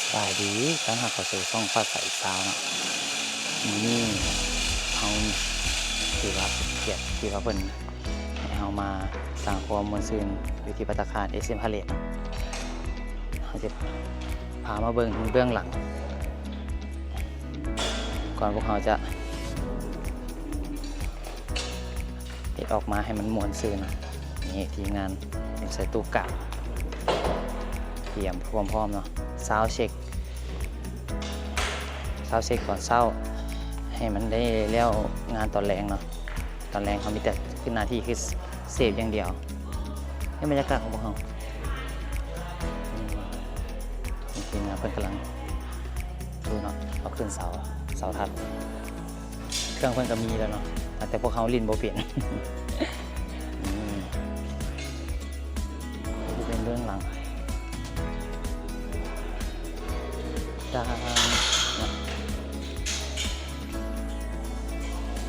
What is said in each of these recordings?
ສະບາຍດີ ຕ້ອນຮັບເຂົ້າສູ່ຊ່ອງຟ້າໃສຊາວເນາະ. ມື້ນີ້ເຮົາຖືວ່າເປັນກຽດທີ່ວ່າເພິ່ນໃຫ້ເຮົາມາສ້າງຄວາມມ່ວນຊື່ນຢູ່ທີ່ພັດຕາຄານເອເຊຍພາເລດເນາະ. ເຮົາຈະພາມາເບິ່ງເບື້ອງຫຼັງ ກ່ອນພວກເຮົາຈະ ເຮັດອອກມາໃຫ້ມັນມ່ວນຊື່ນ. ນີ້ທີມງານເປັນໃສ່ຕູ້ກາງ ຕຽມຄວາມພ້ອມເນາະ ຊາວເຊັກ ຊາວເຊັກຕອນເຊົ້າ ໃຫ້ມັນໄດ້ແລ້ວງານຕອນແລງເນາະ. ຕອນແລງເຮົາມີແຕ່ຄືໜ້າທີ່ຄືເສບຢ່າງດຽວ. ໃຫ້ບັນຍາກາດຂອງພວກເຮົາ ນີ້ ນີ້ທີມງານເພິ່ນກຳລັງ ດູເນາະ ເອົາຂຶ້ນເສົາ ເສົາຖັດ. ເຄື່ອງເພິ່ນກໍມີແລ້ວເນາະ ແຕ່ພວກເຮົາຫຼິ້ນບໍ່ເປັນ. ອືມ ນີ້ເປັນເບື້ອງຫຼັງ ຕ່າງເນາະ ບັ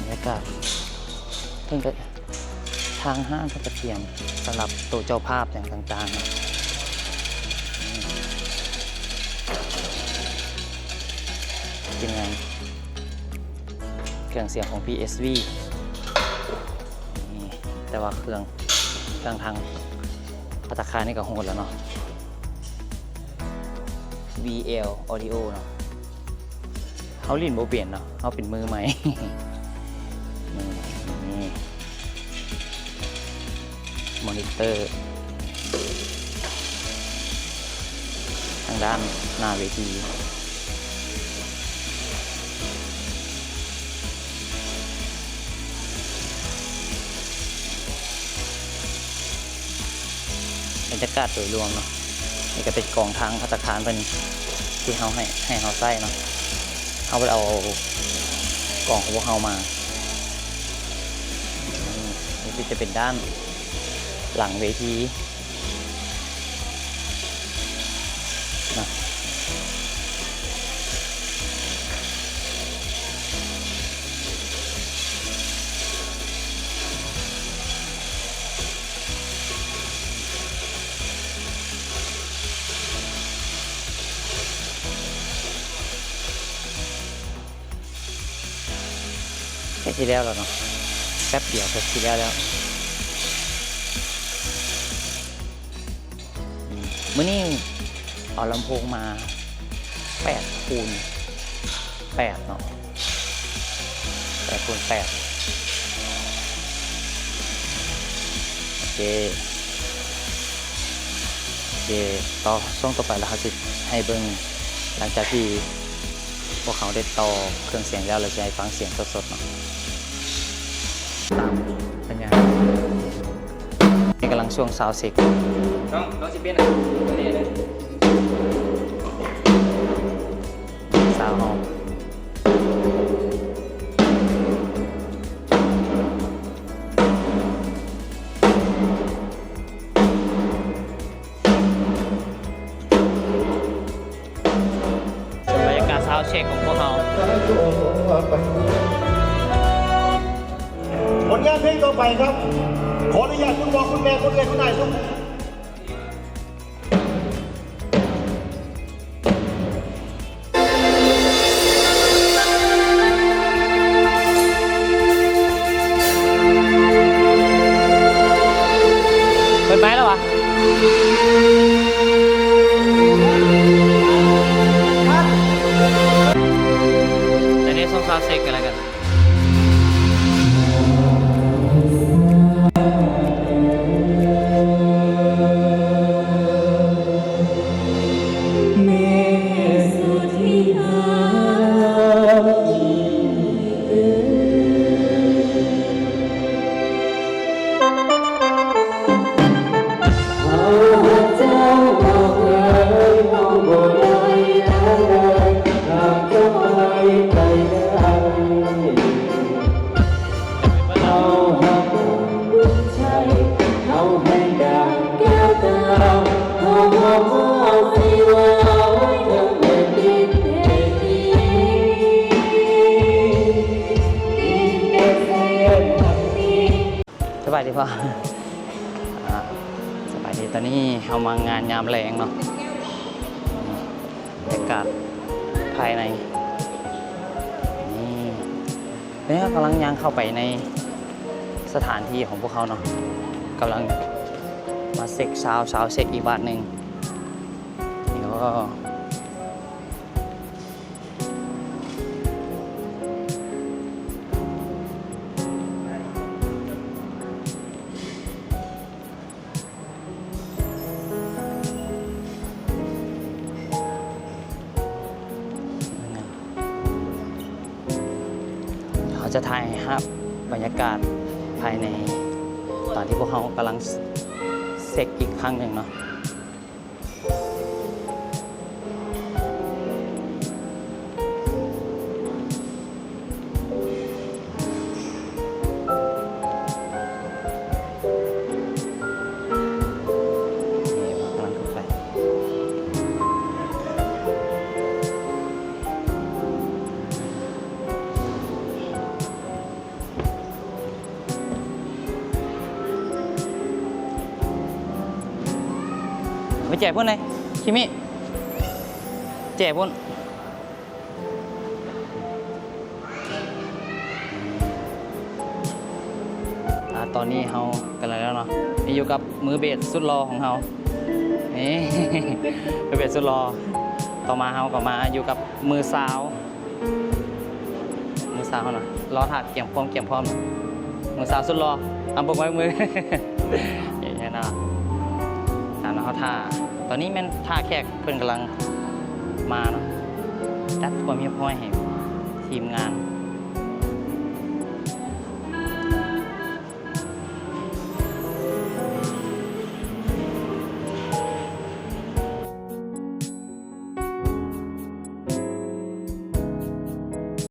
ນຍາກາດ ເພິ່ນກໍ ທາງຮ້ານເພິ່ນກະຕຽມສຳລັບໂຕະເຈົ້າພາບຫຍັງຕ່າງໆເນາະ. ອືມ ເປັນຫຍັງ ເຄື່ອງສຽງຂອງ ພີເອສວີ ນີ້ ແຕ່ວ່າເຄື່ອງ ເຄື່ອງທາງພັດຕາຄານນີ້ກະໂຫດແລ້ວເນາະ ວີແອລ ອອດິໂອ ເນາະ. ເຮົາຫຼິ້ນບໍ່ເປັນເນາະ ເຮົາເປັນມືໃໝ່. ນີ້ ມໍນິເຕີ ທາງດ້ານໜ້າເວທີ. ບັນຍາກາດໂດຍລວມເນາະ ນີ້ກະເປັນກອງທາງພັດຕາຄານເພິ່ນທີ່ເຮົາໃຫ້ ໃຫ້ເຮົາໃຊ້ເນາະ. ເຮົາບໍ່ໄດ້ເອົາກອງຂອງພວກເຮົາມາ. ນີ້ກະຈະເປັນດ້ານຫຼັງເວທີ. ໃກ້ຊິແລ້ວແລ້ວເນາະ ແປັບດຽວກະຊິແລ້ວແລ້ວ. ອືມ ມື້ນີ້ເອົາລຳໂພງມາແປດຄູນແປດເນາະ ແປດຄູນແປດ. ໂອເຄ ໂອເຄ ຕໍ່ ຊ່ວງຕໍ່ໄປລະເຮົາຊິໃຫ້ເບິ່ງ ຫຼັງຈາກທີ່ ພວກເຮົາໄດ້ຕໍ່ເຄື່ອງສຽງແລ້ວ ແລ້ວຊິໃຫ້ຟັງສຽງສົດໆເນາະ. ຕາມສັນຍານ ນີ້ກຳລັງຊ່ວງຊາວເຊັກ ນ້ອງ ນ້ອງຊິປ່ຽນອັນນີ້ເດີ ຊາວເຮົາ. ເປັນບັນຍາກາດຊາວເຊັກຂອງພວກເຮົາ. ຜົນງານເພງຕໍ່ໄປຄັບ ຂໍອະນຸຍາດຄຸນພໍ່ຄຸນແມ່ ຄົນເອື້ອຍຄົນອ້າຍທຸກ ເປີດໄມແລ້ວຫວາ? ແຕ່ເດ ສອງສາມເຊັກກັນແລ້ວກັນ. ສະບາຍດີພໍ່ ອ່າ ສະບາຍດີ. ຕອນນີ້ເຮົາມາງານຍາມແລງເນາະ. ບັນຍາກາດພາຍໃນ ນີ້ ແລ້ວກຳລັງຍ່າງເຂົ້າໄປໃນສະຖານທີ່ຂອງພວກເຮົາເນາະ ກຳລັງມາເຊັກຊາວ ຊາວເຊັກອີກບາດໜຶ່ງ ນີ້ກໍ ເຮົາຈະຖ່າຍພາບບັນຍາກາດພາຍໃນ ຕອນທີ່ພວກເຮົາກຳລັງເຊັກອີກຄັ້ງໜຶ່ງເນາະ. ນີ້ ກຳລັງຂຶ້ນໄປ ໄປແຈກພຸ້ນເລີຍ ຄິມິ ແຈກພຸ້ນ. ອາ ຕອນນີ້ເຮົາກຳລັງແລ້ວເນາະ ນີ້ຢູ່ກັບມືເບສສຸດຫຼໍ່ຂອງເຮົາ ນີ້ ມືເບສສຸດຫຼໍ່. ຕໍ່ມາເຮົາກໍມາຢູ່ກັບມືຊາວ ມືຊາວເຮົານະ ລໍຖ້າກຽມຄວາມກຽມພ້ອມ ມືຊາວສຸດຫຼໍ່ ອຳ ບົກໄມ້ມື ເນາະ ຕາມເຮົາຖ້າ ຕອນນີ້ແມ່ນຖ້າແຂກເພິ່ນກຳລັງມາເນາະ ຈັດຄວາມຮຽບຮ້ອຍໃຫ້ທີມງານ